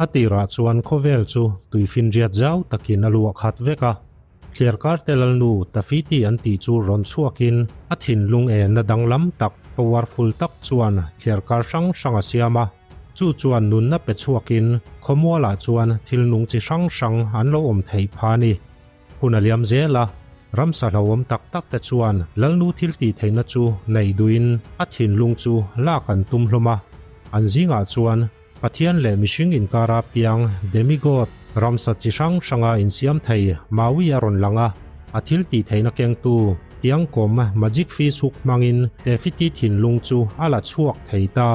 A tirah chuan khawvel chu tuifinriat zau takin a luah khat vek a. Thliarkar te lalnu Tafiti an tih chu rawn chhuakin a thinlung enna danglam tak, powerful tak chuan thliarkar hrang hrang a siam a. Chu chuan nunna pe chhuakin khawmualah chuan thil nung chi hrang hrang an lo awm theih pha a ni. Hun a liam zel a, ramsa hlauhawm tak tak te chuan lalnu thil tih theihna chu neih duhin a thinlung chu lak an tum hlawm a. An zingah chuan Pathian leh mihring inkara piang demigod, ramsa chi hrang hranga insiam thei Maui a rawn lang a, a thil tih theihna kengtu tiangkawm magic fish hook hmangin Tefiti thinlung chu a la chhuak thei ta.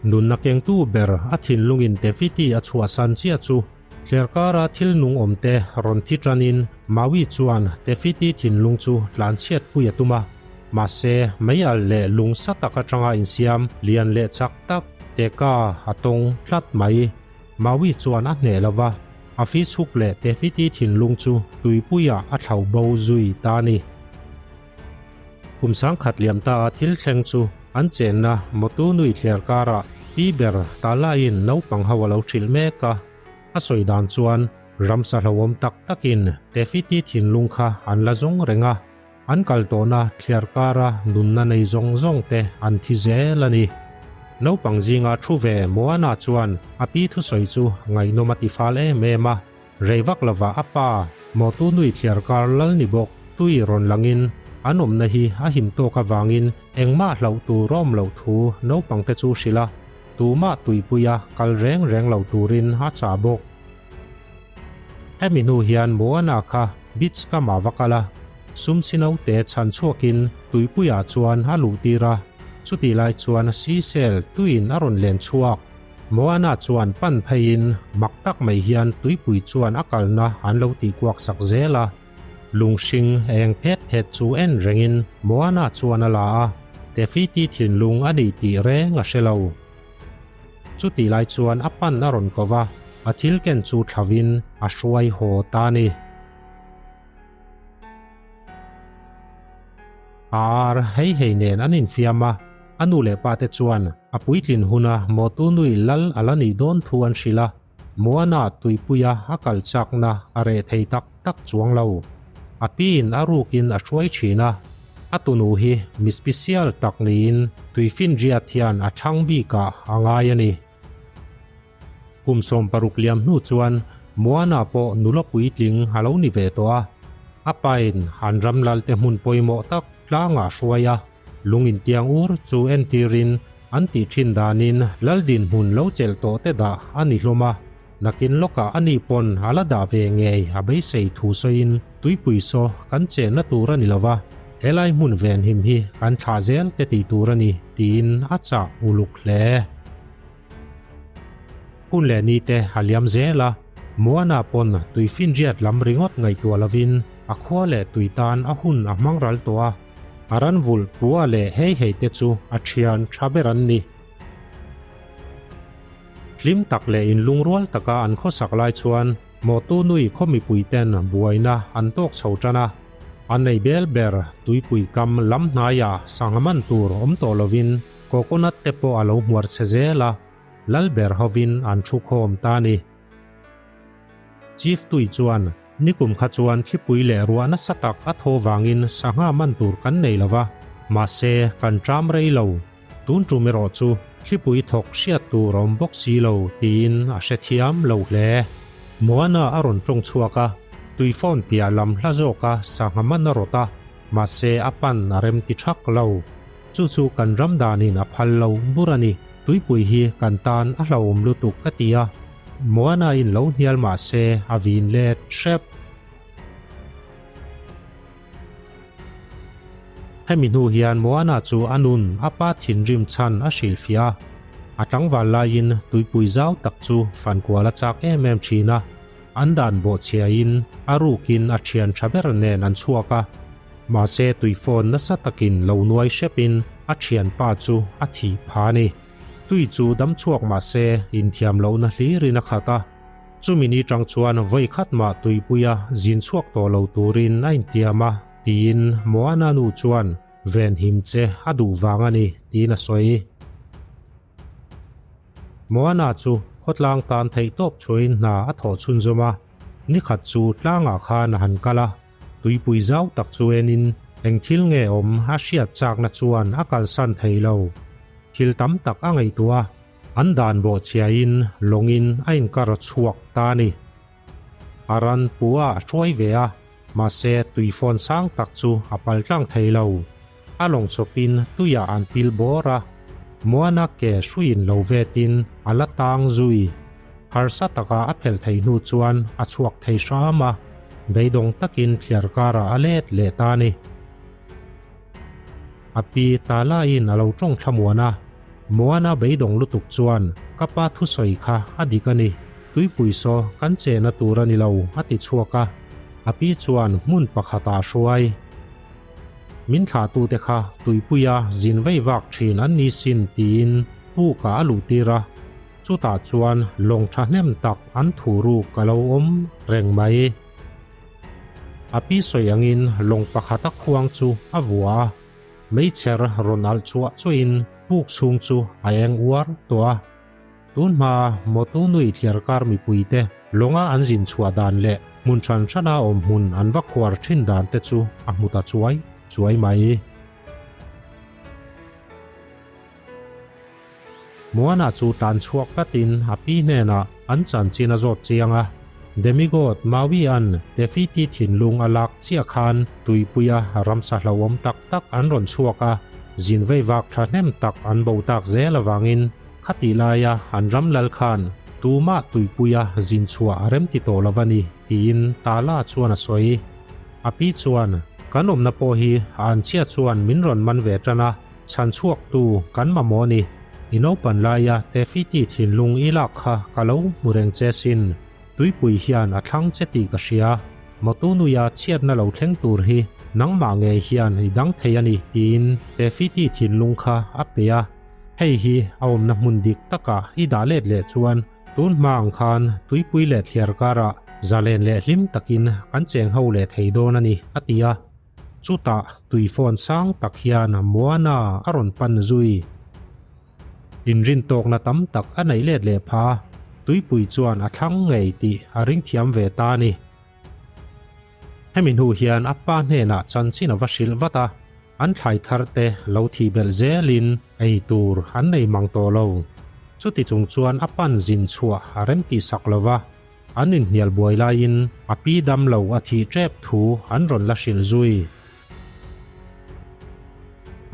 Nunna kengtu ber a thinlungin Tefiti a chhuahsan chiah chu Thlerkara thil nung awmte rawn thi tanin Maui chuan Tefiti thinlung chu tlanchhiat pui a tum a. Mahse, meialh leh lung sa tak atanga insiam lian leh chak tak Teka a tawng hlat mai. Maui chuan a hneh lo va, a fish hook leh Tefiti thinlung chu tuipuiah a thlauh bo zui ta a ni. Kum sangkhat liam ta a thil thleng chu an chenna motu nui thler karah pi ber Talaiin naupang ho a lo hrilh mek a. A sawi dan chuan ramsa hlauhawm tak takin Tefiti thinlung kha an la zawng reng a, an kal tawhna thliar kara nunna nei zawng zawng te an thi zel a ni. Naupang zinga thu ve Moana chuan a pi thusawi chu ngaihnawm a ti fal em em a. Rei vak lovah a pa, Motu nui thliar kar lal ni bawk, tui rawn langin an awmna hi a him tawk avangin engmah hlauh tur a awm loh thu naupangte chu hrilh a, tumah tuipuia kal reng reng lo turin a chah bawk. Hemi hnu hian Moana kha beach kamah va kal a, sum sinote chhan chhuakin tuipuiah chuan a luhtir a, chutih lai chuan seashell tuiin a rawn len chhuak. Moana chuan pan pheiin mak tak mai hian tuipui chuan a kalna an lo tihkuak sak zel a. Lunghring eng phet phet chu en rengin Moana chuan a la a, Tefiti thinlung a nih tih reng a hre lo. Chutih lai chuan a pan a rawn ko va, a thil ken chu thlavin a hruai haw ta a ni. A ar hei hei nen an infiam a, a nu leh pa te chuan a puitlin huna motu nui lal a la nih dawn thu an hrilh a, Moana tuipuia a kal chakna a reh thei tak tak chuang lo. A piin a rukin a hruai thin a, a tunu hi mi special tak niin tuifinriat hian a thlang bikah a ngai a ni. Kum 60 liam hnu chuan Moana pawh nula puitling a lo ni ve tawh a, a pain an ram lalte hmun pawimawh tak tlangah hruai a, lung intiang ur chu entirin an tih thin danin lal dinhmun lo chelh tawh te dah a ni hlawm a, nakin lawkah a ni pawn a la dah ve ngei a beisei thu sawiin tuipui saw kan chenna tur a ni lo va, helai hmun venhim hi kan thlah zel te tih tur a ni tiin a chah uluk hle. Hun leh ni te a liam zel a, Moana pawn tuifinriat lam ringawt ngaihtuah lovin a khua leh tui tan a hun a hmang ral tawh a, a ran vulh pua leh hei hei te chu a thian tha ber an ni. Hlim tak leh inlungrual taka an khawsak lai chuan Motu nui khaw mipui ten buaina an tawk chho tan a, an ei bel ber tuipui kam lam hnaiah sangha man tur awm tawh lovin Coconut te pawh a lo hmuar chhe zel a, Lalber hovin an thu khawm ta a ni. Chief Tui chuan, Nikum kha chuan thlipui leh ruah nasa tak a thaw vangin sangha man tur kan nei lo va, mahse kan ṭam rei lo. Tun ṭum erawh chu thlipui thawk hriat tur a awm bawk si lo tiin a hrethiam lo hle. Moana a rawn ṭawng chhuak a, tui phone piah lam hla zawka sangha man a rawt a, mahse a pan a rem ti ṭhak lo. Chu chu kan ram danin a phal lo bur a ni. Tuipui hi kan tan a hlauhawm lutuk ka ti a, Moana in lo hnial mah se a vin let hrep. Hemi hnu hian Moana chu a nun a pa thinrim chhan a hrilhfiah a, a tlangval laiin tuipui zau tak chu fankual a chak em em thin a, an dan bawhchhiain a rukin a thian tha ber nen an chhuak a. Mahse tui phone nasa takin lo nuai hrepin a thianpa chu a thih pha a ni. Tui chu dam chhuak mahse inthiam lohna hlirin a khat a. Chumi ni tang chuan vawi khat mah tuipuia zin chhuak tawh lo turin a intiam a tiin Moana nu chuan venhim che a duh vang a ni tiin a sawi. Moana chu. Khawtlang tan theihtawp chhuahin hna a thawh chhunzawm a, nikhat chu tlangah khan a han kal a, tuipui zau tak chu enin eng thil nge awm a hriat chakna chuan a kalsan thei lo. Thil tam tak a ngaihtuah a, an dan bawhchhiain lawngin a inkar chhuak ta a ni. A ran pua a hruai ve a, mahse tuifawn sang tak chu a pal tlang thei lo. A lawng chawpin tuiah an pil bawr a, Moana ke hruiin lo vetin a la tang zui. Harsa taka a phelh theih hnu chuan a chhuak thei hram a, beidawng takin thliar karah a let leh ta a ni. A pi Talaiin a lo tawng thlamuan a, Moana beidawng lutuk chuan ka pa thusawi kha a dik a ni, tuipui saw kan chehna tur a ni lo a ti chhuak a, a pi chuan hmun pakhatah a hruai. Min thlahtute kha tuipuia zin vei vak thin an ni sin tiin pukah a luhtir a, chutah chuan lawng thahnem tak an thu ruk a lo awm reng mai. A pi sawi angin lawng pakhat a khuang chu a vua a, meichher rawn alh chhuah chuahin puk chhung chu a eng uar tawh a. Tun hma motu nui thliarkar mipuite lawnga an zin chhuah dan leh hmun hran hrana awm hmun an va khuar thin dan te chu a hmu ta chuai chuai mai. Moana chu tlan chhuak vatin a pi hnenah an chanchin a zawt chiang a. Demigod Maui-a'n Tefiti thinlung a lak chiah khan tuipuia ramsa hlauhawm tak tak an rawn chhuak a, zin veivak thahnem tak an bo tak zel avangin Khatih laia an ram lal khan tumah tuipuia zin chhuah a rem ti tawh lo a ni, tiin Tala chuan a sawi. A pi chuan, Kan awmna pawh hi a anchhia chuan min rawn man ve tan a, chhan chhuaktu kan mamawh a ni. I naupan laia Tefiti thinlung i lak kha ka lo hmu reng che sin. Tuipui hian a thlang che tih ka hria. Motu nuia chhiatna lo thleng tur hi nangmah ngei hian i dang thei a ni, tiin Tefiti thinlung kha a pe a. Hei hi a awmna hmun dik takah i dah let leh chuan tun hma ang khan tuipui leh thliar karah zalen leh hlim takin kan cheng ho leh thei dawn a ni, a ti a. Chutah tui phone sang tak hian Moana a rawn pan zui. Inrintawkna tam tak a neih let leh pha, tuipui chuan a thlang ngei tih a ring thiam ve ta a ni. Hemi hnu hian a pa hnenah chanchin a va hrilh vat a. An thlai thar te lo thih belh zelin ei tur an nei mang tawh lo. Chuti chung chuan a pan zin chhuah a rem tih sak lo va, an inhnial buai laiin a pi dam lo a thih tep thu an rawn la hrilh zui.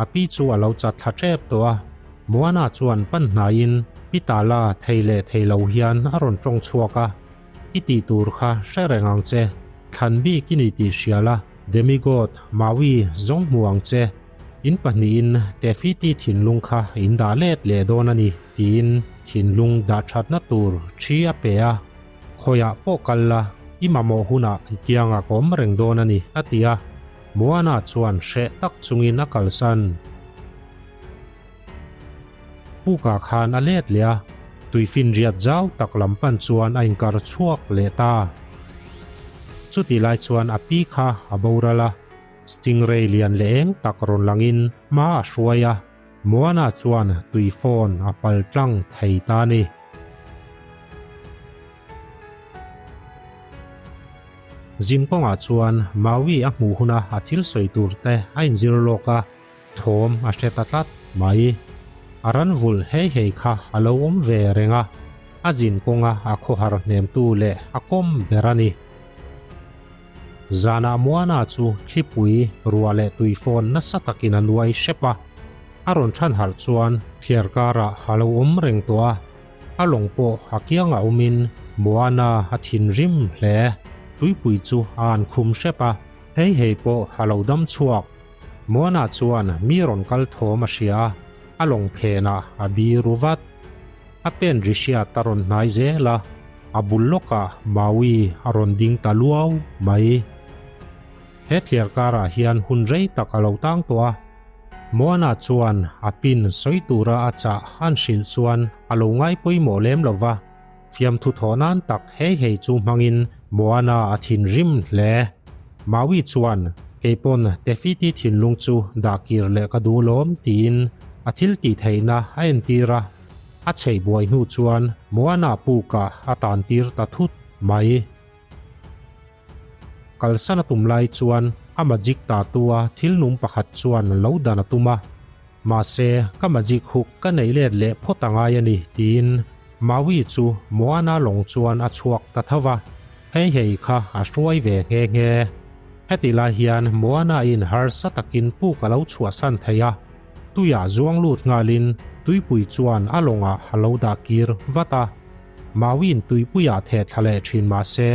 A pi chu a lo chat thla tep tawh a, Moana chuan pan hnaiin Pi Tala thei leh thei lo hian a rawn tawng chhuak a. I tih tur kha hre reng ang che, thlan bik i ni tih hria la, Demigod, Maui, zawng hmu ang che, in pahnihin Tefiti thinlung kha in dah let leh dawn a ni, tiin thinlung dah thatna tur thi a pe a. Khawiah pawh kal la, i mamawh hunah i kiangah ka awm reng dawn a ni, a ti a. Moana chuan hreh tak chungin a kalsan. Pukah khan a let leh a, tuifinriat zau tak lam pan chuan a inkar chhuak leh ta. Chutih lai chuan a pi kha a boral a, stingray lian leh eng tak rawn langin hma a hruai a, Moana chuan tui phone a pal tlang thei ta a ni. Zin kawngah chuan Maui a hmuh huna a thil sawi tur te a inzir lawk a, Thawm a hre ta tlat mai. A ran vulh hei hei kha a lo awm ve reng a, a zin kawnga a khawhar hnemtu leh a kawm ber a ni. Zanah Moana chu thlipui, ruah leh tuifawn nasa takin a nuai hrep a, a rawn than harh chuan thliar karah a lo awm reng tawh a, a lawng pawh a kiangah awmin Moana a thinrim hle. Tuipui chu a an khum hrep a, hei hei pawh a lo dam chhuak. Moana chuan mi rawn kal thawm a hria a, a lawng phenah a bi ru vat. A pen ri hriat a rawn hnai zel a, a bul lawkah Maui a rawn ding ta luau mai. He thliar karah hian hun rei tak a lo tang tawh a, Moana chuan a pin sawi tura a chah an hrilh chuan a lo ngai pawimawh lem lo va, fiamthu thawh nan tak hei hei chu hmangin Moana a thinrim hle. Maui chuan, Keipawn Tefiti thinlung chu dah kir leh ka duh lawm tiin a thil tih theihna a entir a. A chheih buai hnu chuan Moana pukah a tan tir ta thut mai. Kalsan a tum lai chuan a magic tattoo-a thil nung pakhat chuan lo dan a tum a. Mahse, ka magic hook ka neih let leh phawt a ngai a ni, tiin Maui chu Moana lawng chuan a chhuak ta tho va. Hei hei kha a hruai ve nghe nghe. Heti lai hian Moana-in harsa takin puk a lo chhuahsan thei a. Tuiah zuang lut nghalin tuipui chuan a lawngah a lo dah kir vat a. Mauiin tuipuiah theh thla leh thin mah se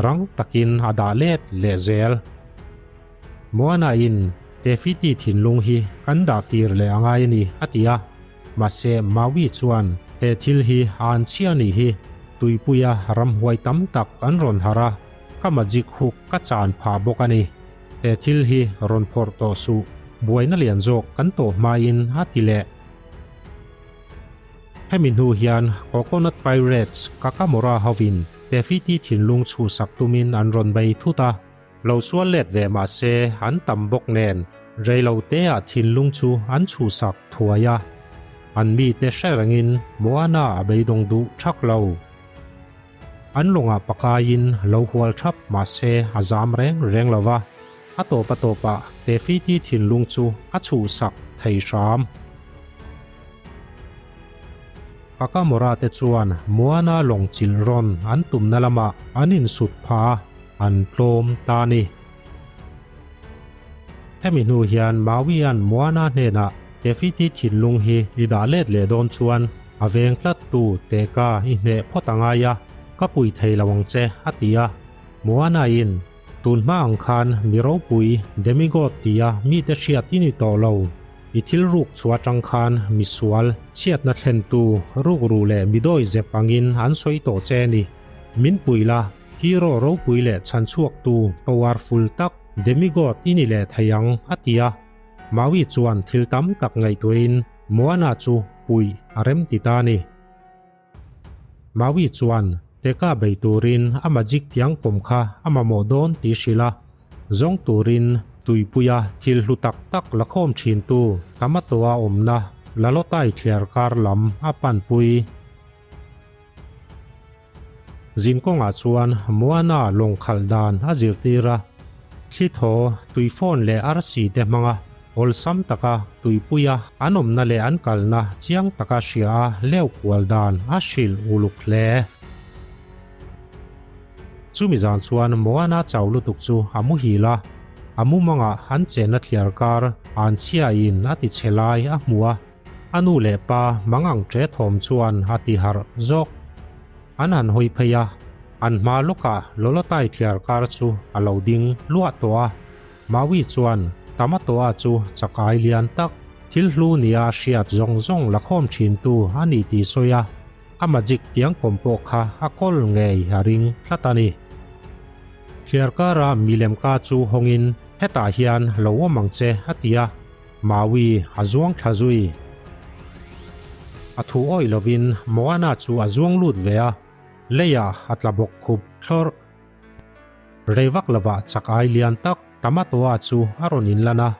rang takin a dah let leh zel. Moana-in Tefiti thinlung hi kan dah kir leh a ngai a ni a ti a. Mahse Maui chuan he thil hi a an chhia nih hi tuipuia ramhuai tam tak an rawn harh a, ka magic hook ka chan phah bawk a ni. He thil hi rawn phawrh tawh suh, buaina lian zawk kan tawh hmain a ti leh. Hemi hnu hian Coconut Pirates Kakamora hovin Tefiti thinlung chhuhsak tumin an rawn bei thut a, lo sual let ve mah se an tam bawk nen reiloteah thinlung chu an chhuhsak thuai a, an mite hre rengin Moana a beidawng duh thak lo. An lawngah pakaiin lo hual thap mah se a zam reng reng lo va, a tawp a tawpah Tefiti thinlung chu a chhuhsak thei hram. Kakamora te chuan Moana lawng chilh rawn an tumna lamah an insut pha a, an tlawm ta a ni. Hemi hnu hian Maui-a'n Moana hnenah Tefiti thinlung hi i dah let leh dawn chuan a veng tlattu Teka i hneh phawt a ngai a, ka pui thei lo ang che, a ti a. Moana-in, Tun hma ang khan mi ropui demigod tia mite hriat i ni tawh lo. I thil ruk chhuah atang khan misual, chhiatna thlentu, rukru leh midawi zep angin an sawi tawh che a ni. Min pui la, hero ropui leh chhanchhuaktu powerful tak demigod i ni leh thei ang, a ti a. Maui chuan thil tam tak ngaihtuahin Moana chu puih a remti ta a ni. Maui chuan Teka bei turin a magic tiang kawm kha a mamawh dawn tih hrilh a, zawng turin tuipuia thil hlu tak tak la khawm thintu Tamatoa awmna Lalotai thliar kar lam a panpui. Zinkawngah chuan Moana lawng khalh dan a zirtir a, thli thaw, tuifawn leh arsi te hmanga awlsam taka tuipuia an awmna leh an kalna chiang taka hria a leu kual dan a hrilh uluk hle. Chumi zan chuan Moana chau lutuk chu a muhil a, a mumangah an chenna thliar kar an chhiain a ti chhe lai a hmu a, A nu leh pa mangang ṭe thawm chuan a ti harh zawk. An han hawi phei a, an hma lawkah Lolotai thliar kar chu a lo ding luah tawh a. Maui chuan Tamatoa chu chakai lian tak, thil hlu nia a hriat zawng zawng la khawm thintu a ni tih sawi a, a magic tiang kawm pawh kha a kawl ngei a ring tlat a ni. Thliar kara milem ka chu hawngin hetah hian lo awm ang che a ti a. Maui a zuang thla zui. A thu awih lovin Moana chu a zuang lut ve a, leiah a tla bawk khup thlawrh. Rei vak lovah chak ai lian tak Tamatoa chu a rawn inlan a.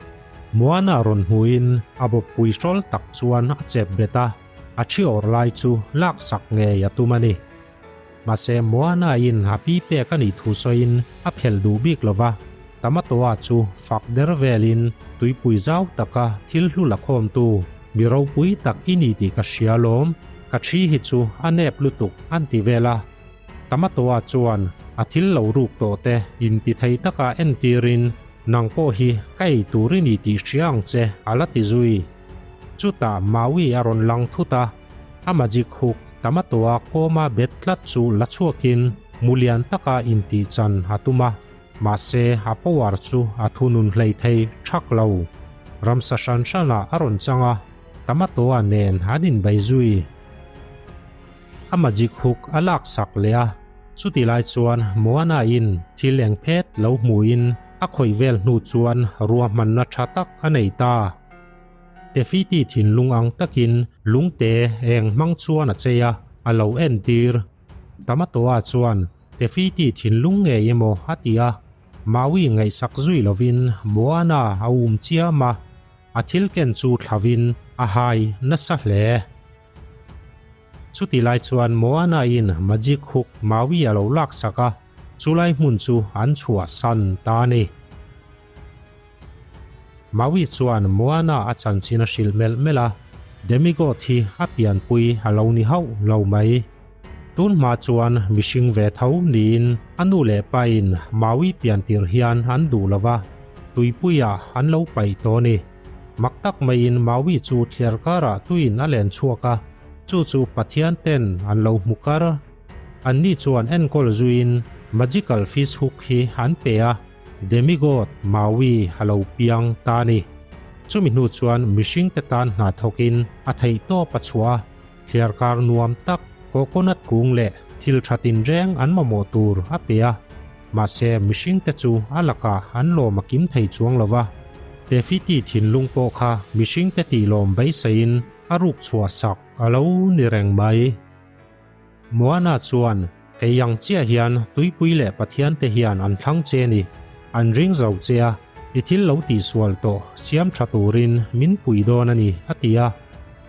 Moana rawn hmuhin a bawppui hrawl tak chuan a chep bet a, a thi awrh lai chu laksak ngei a tum a ni. Mahse Moana-in a pi pek a nih thu sawiin a phelh duh bik lo va, Tamatoa chu fak der velin tuipui zau taka thil hlu la khawmtu mi ropui tak i ni tih ka hria lawm, ka thi hi chu a nep lutuk an ti vel a. Tamatoa chuan a thil lo ruk tawh te inti thei taka entirin nang pawh hi ka ei tur i ni tih hria ang che a la ti zui. Chutah Maui a rawn lang thut a. A magic hook Tamatoa kawma bet tlat chu la chhuakin mu lian taka intih chan a tum a, mahse a power chu a thunun hlei thei thak lo. Ramsa hran hranah a rawn chang a, Tamatoa nen an inbei zui. A magic hook a laksak leh a, chuti lai chuan Moana-in thil eng phet lo hmuhin a khawih vel hnu chuan ruahmanna tha tak a nei ta. Tefiti thinlung ang takin lungte eng hmang chuan a chei a, a lo entir. Tamatoa chuan Tefiti thinlung ngei emaw a ti a, Maui ngaihsak zui lovin Moana a um chiam a, a thil ken chu thlavin a hai nasa hle. Chuti lai chuan Moana-in magic hook Maui a lo laksak a, chulai hmun chu an chhuahsan ta a ni. Maui chuan Moana a chanchin a hrilh melh melh a, Demigod hi a pianpui a lo ni hauh lo mai. Tun hma chuan mihring ve tho niin a nu leh pain Maui piantir hian an duh lo va, tuipuiah an lo paih tawh a ni. Mak tak maiin Maui chu thliar karah tuiin a len chhuak a, chu chu Pathian ten an lo hmu kar. Anni chuan enkawl zuiin magical fish hook hi an pe a, Demigod Maui a lo piang ta a ni. Chumi hnu chuan mihringte tan hna thawkin a theihtawp a chhuah a, thliarkar nuam tak, coconut kung leh thil tha tinreng an mamawh tur a pe a. Mahse mihringte chu a lakah an lawm a kim thei chuang lo va, Tefiti thinlung pawh kha mihringte tihlawm beiseiin a ruk chhuah sak a lo ni reng mai. Moana chuan, Kei ang chiah hian tuipui leh Pathiante hian an thlang che ni, an ring zo che a, i thil lo tihsual tawh siam tha turin min pui dawn a ni, a ti a.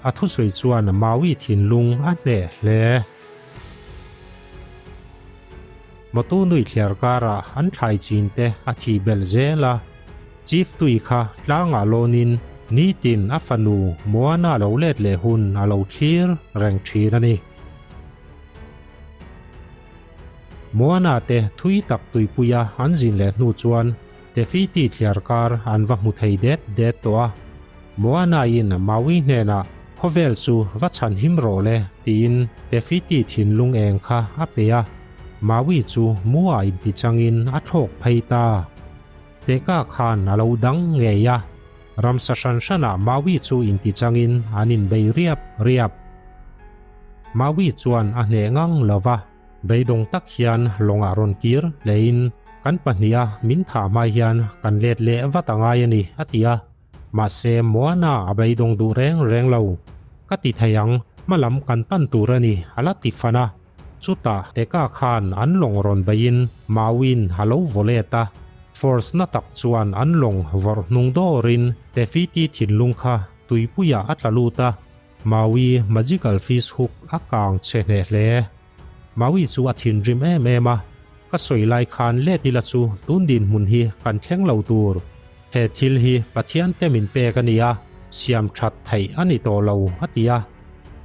A thusawi chuan Maui thinlung a hneh hle. Motu nui thliar karah an thlai chin te a thih belh zel a, Chief tui kha tlangah lawnin nitin a fanu Moana lo let leh hun a lo thlir reng thin a ni. Moana te thui tak tuipuia an zin leh hnu chuan Tefiti thliar kar an va hmu thei det det tawh a. Moana-in Maui hnenah khawvel chu va chhan him rawh le tiin Tefiti thinlung eng kha a pe a, Maui chu mua inti changin a thlawk phei ta. Teka khan a lo dang ngei a, ramsa hran hranah Maui chu inti changin an inbei riap riap. Maui chuan a hneh ngang lo va. Beidawng tak hian lawngah rawn kir hlein kan pahniha min thah hmai hian kan let leh vat a ngai a ni, a ti a. Mahse, Moana a beidawng duh reng reng lo. Ka ti thei ang, hmalam kan pan tur a ni, a la ti fan a. Chutah Teka khan an lawng rawn beiin Mauiin a lo vaw let a. Force na tak chuan an lawng vawrh hnung dawrin Tefiti thinlung kha tuipuiah a tla lut a. Maui magical fish hook a kang chhe hneh hle. Maui chu a thinrim em em a, Ka sawi lai khan let ila chu tun dinhmun hi kan thleng lo tur. He thil hi Pathian te min pek a nia, siam that theih a ni tawh lo, a ti a.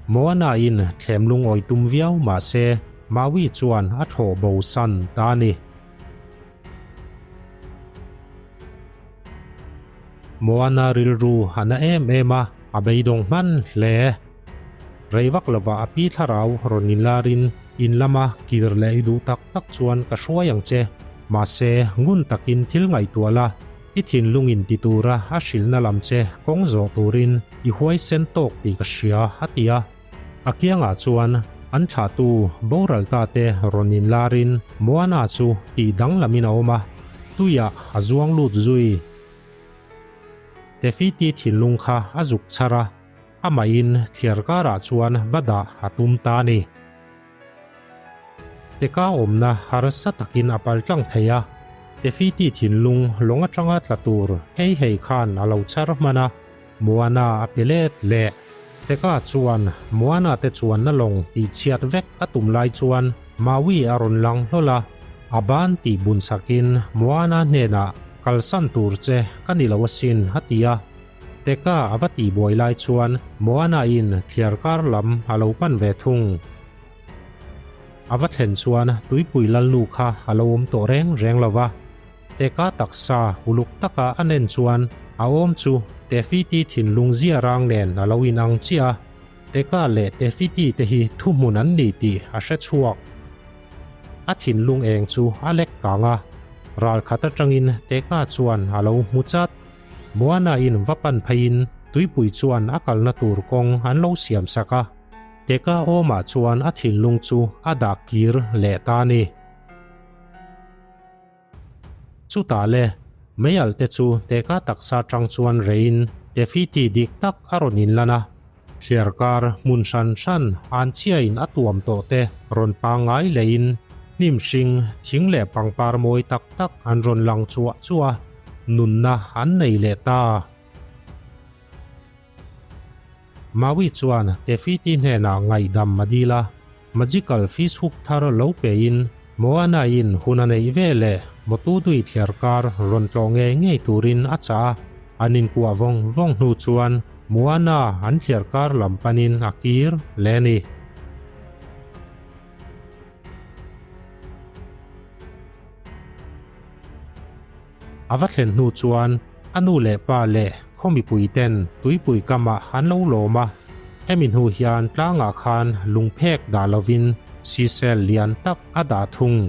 Moana in thlem lungawi tum viau mah se Maui chuan a thlawh bo san ta a ni. Moana rilru a na em em a, a beidawng hman hle. Rei vak lovah a pi thlarau rawn inlarin in lama kir leh i duh tak tak chuan ka hruai ang che. Mahse, ngun takin thil ngaihtuah la, i thinlung in ti tura a hrilhna lam che kawng zawh turin i huaisen tawk tih ka hria, a ti a. A kiangah chuan an thlahtu boral ta te rawn inlarin Moana chu tih danglamin a awm a, tuiah a zuang lut zui. Tefiti thinlung kha a zuk chhar a, amahin thliar karah chuan va dah a tum ta a ni. Teka awmna harsa takin a pal tlang thei a, Tefiti thinlung lawng atanga tla tur hei hei khan a lo chhar hman a, Moana a pe let leh. Teka chuan Moana te chuanna lawng tihchhiat vek a tum lai chuan Maui a rawn lang hlawl a, a ban tih bun sakin Moana hnenah kalsan tur che ka ni lo asin a ti a. Teka a va tihbuai lai chuan Moana in thliar kar lam a lo pan ve thung. A va thlen chuan tuipui lalnu kha a lo awm tawh reng reng lo va. Teka taksa uluk taka a nen chuan a awm chu Tefiti thinlung zia rang nen a lo inang chiah a, Teka leh Tefiti te hi thuhmun an ni tih a hre chhuak. A thinlung eng chu a lek kang a, ral khat atangin Teka chuan a lo hmu chat. Moana in va pan pheiin tuipui chuan a kalna tur kawng an lo siam sak a, Teka awmah chuan a thinlung chu a dah kir leh ta a ni. Chutah le, meialh te chu teka taksa tang chuan reiin Tefiti dik tak a rawn inlan a. Thliarkar hmun hran hran an chhiain a tuam tawh te rawn pangngai lehin hnim hring, thing leh pangpar mawi tak tak an rawn lang chuah chuah a, nunna an nei leh ta. Maui chuan Te Fiti hnenah ngaihdam a dil a, magical fish hook thar lo pein Moana-in hun a neih ve leh Motudui thliarkar rawn tlawh ngei ngei turin a chah a, an inkuah vawng vawng hnu chuan Moana an thliarkar lam panin a kir leh a ni. A va thlen hnu chuan a nu leh pa leh khaw mipui ten tuipui kamah an lo lawm a, hemi hnu hian tlangah khan lungphek dah lovin sisel lian tak a dah thung.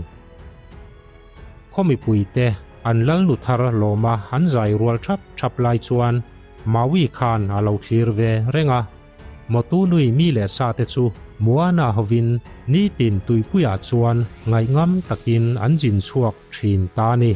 Khaw mipui te an lalnu thar lawma an zai rual thap thap lai chuan Maui khan a lo thlir ve reng a. Motu nui mi leh sa te chu Moana hovin nitin tuipuiah chuan ngaihngam takin an zin chhuak thin ta a ni.